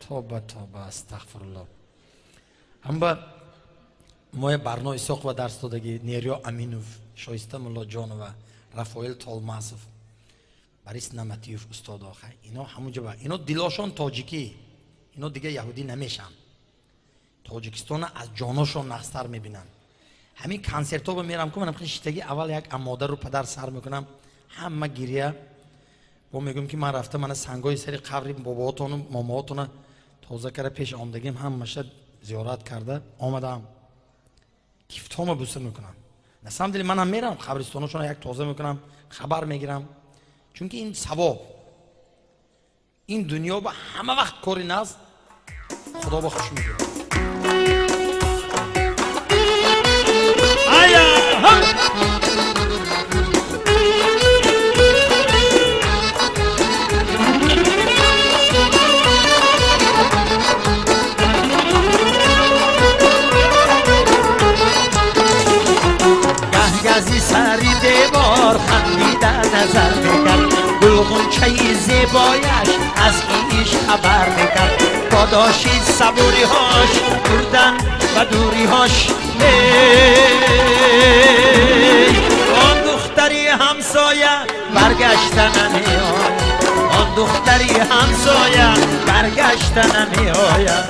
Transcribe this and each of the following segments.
Тоба, тоба, астағфирулло. Ҳамба моя Барно Исоқова дарс додагӣ, Нериё Аминов, Шоиста Муллоҷонова, Рафоил Толмасов, Борис Наматиев устодо. Ино ҳамунҷа ба ино дилошон тоҷикӣ, ино дига яҳудӣ намешанд. Тоҷикистона аз ҷоношон нақстар мебинанд. Ҳамин консертҳо ба мерам, ку манам шиштагӣ, аввал як модару падар сар мекунам, ҳама гирия. Бо мегӯям, ки ман рафта мана сангои сари қабри бобоотону момоотона тоза карда пеш омдагим, ҳамаша зиёрат карда омадам, кифтҳома буса мекунам. На самом деле манам мерам қабристоношона як тоза мекунам, хабар мегирам, чунки ин савоб. Ин дунё ба ҳама вақт кори наз Худо ба хуш мегирад. Гази сари девор хандида назар мекард, гулғунчаи зебояш аз ишқ хабар мекард. Подоши сабуриҳош бурдан ба дуриҳош. Он духтари ҳамсоя баргашта намеояд, он духтари ҳамсоя баргашта намеояд.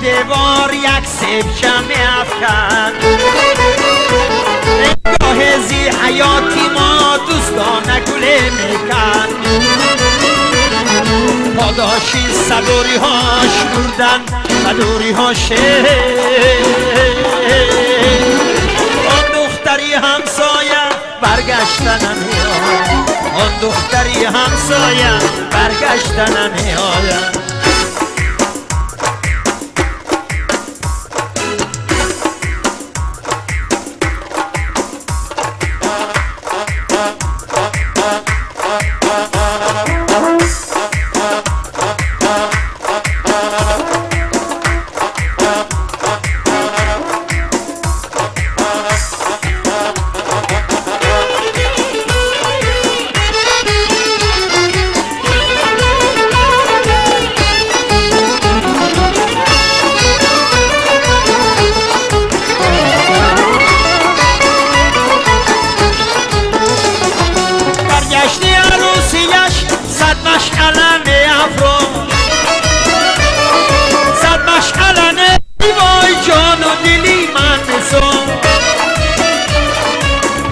دیوار یک سیبچه می افکند، گاه زی حیاتی ما دوستانه گله میکند. پاداشی صبوری هاش بردن و دوری هاش. آن دختری همسایه برگشته نمیآید، آن دختری همسایه برگشته نمیآید.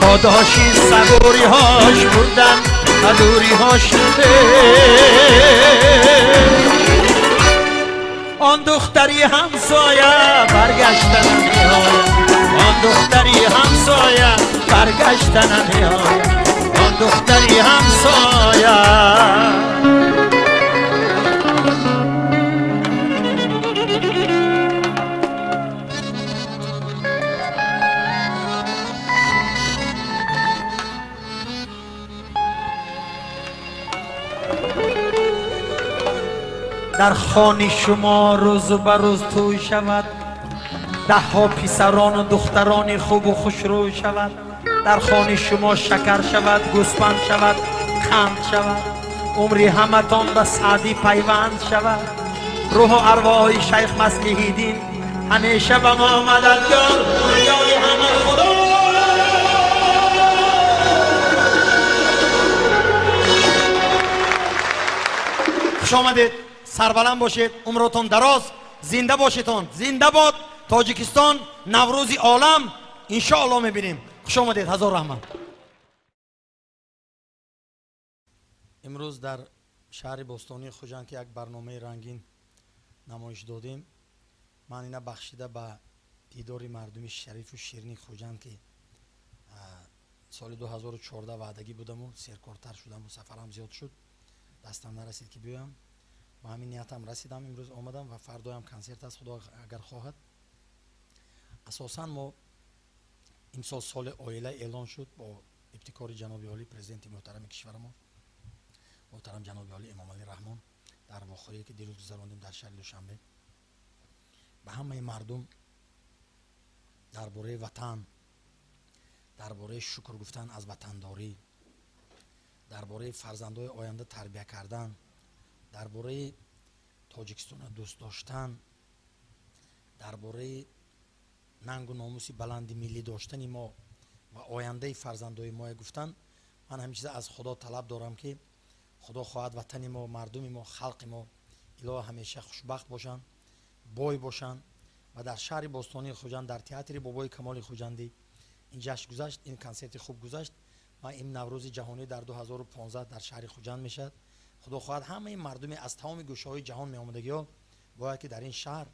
پاداشی صبوری هاش بردن و دوری هاش. آن دختری همسایه برگشته نمیآید، آن دختری همسایه برگشته نمیآید، آن دختری همسایه. در خانه شما روز به روز توی شود، ده ها پسران و دختران خوب و خوشروی شود. در خانه شما شکر شود، گوسفند شود، قند شود، عمری همتان به سعدی پیوند شود. روح و ارواح شیخ مصلح دین همیشه به ما مددگار، یاری همه خدا. خوش آمدید، سربلند باشید، عمرتون دراز، زنده باشیدتون. زنده باد تاجیکستان، نوروزی عالم انشاءالله میبینیم. خوش آمدید، هزار رحمت. امروز در شهر باستانی خوجند که یک برنامه رنگین نمایش دادیم، من اینا بخشیده به دیدار مردم شریف و شیرین خوجند که Соли 2014 ваъдагӣ будаму серкортар шудаму сафарам зиёд шуд, дастам нарасид, ки биёям. Ба ҳамин ниятам расидам, имрӯз омадам ва фардоям консерт аст, Худо агар хоҳад. Асосан мо имсол соли оила эълон шуд бо ибтикори ҷаноби олӣ, президенти муҳтарами кишварамо, муҳтарам ҷаноби олӣ Эмомалӣ Раҳмон. Дар вохӯрие, ки дирӯз гузарондем дар шаҳри Душанбе, ба ҳамаи мардум дар бораи ватан, дар бораи шукр гуфтан аз ватандорӣ, дар бораи фарзандҳои оянда тарбия кардан, дар бораи Тоҷикистонро дӯст доштан, дар бораи нангу номуси баланди миллӣ доштани мо ва ояндаи фарзандои мое гуфтан. Ман ҳамин чиза аз Худо талаб дорам, ки Худо хоҳад, ватани мо, мардуми мо, халқи мо илоҳо ҳамеша хушбахт бошанд, бой бошанд. Ва дар шаҳри бостонии Хуҷанд, дар театри Бобои Камоли Хуҷандӣ ин ҷашн гузашт, ин консерти хуб гузашт ва ин Наврӯзи ҷаҳонӣ дар 2015 дар шаҳри Хуҷанд мешавад. Худо хоҳад, ҳамаи мардуми аз тамоми гӯшаҳои ҷаҳон меомадагиҳо бояд, ки дар ин шаҳр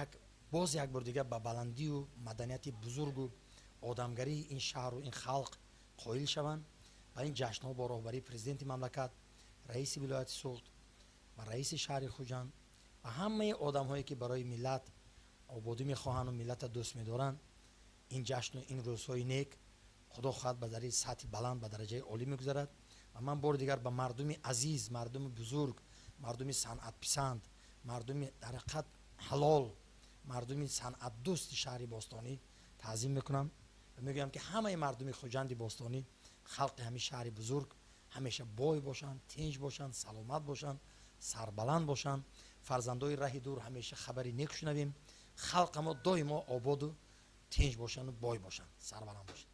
як боз як бор дигар ба баландию маданияти бузургу одамгарии ин шаҳру ин халқ қоил шаванд. Ва ин ҷашнҳо бо роҳбарии президенти мамлакат, раиси вилояти Суғд ва раиси шаҳри Хуҷанд ва ҳамаи одамҳое, ки барои миллат ободӣ мехоҳанду миллатро дӯст медоранд, ин ҷашну ин рӯзҳои нек, Худо хоҳад, ба дари сатҳи баланд, ба дараҷаи олӣ мегузарад. Ва ман бори дигар ба мардуми азиз, мардуми бузург, мардуми санъатписанд, мардуми дар ҳақиқат ҳалол, мардуми санъатдӯсти шаҳри бостонӣ таъзим мекунам ва мегӯям, ки ҳамаи мардуми Хуҷанди бостонӣ, халқи ҳамин шаҳри бузург ҳамеша бой бошанд, тинҷ бошанд, саломат бошанд, сарбаланд бошанд. Фарзандои раҳи дур ҳамеша хабари нек шунавем. Халқамо доимо ободу тинҷ бошанду бой бошанд, сарбаланд бошанд.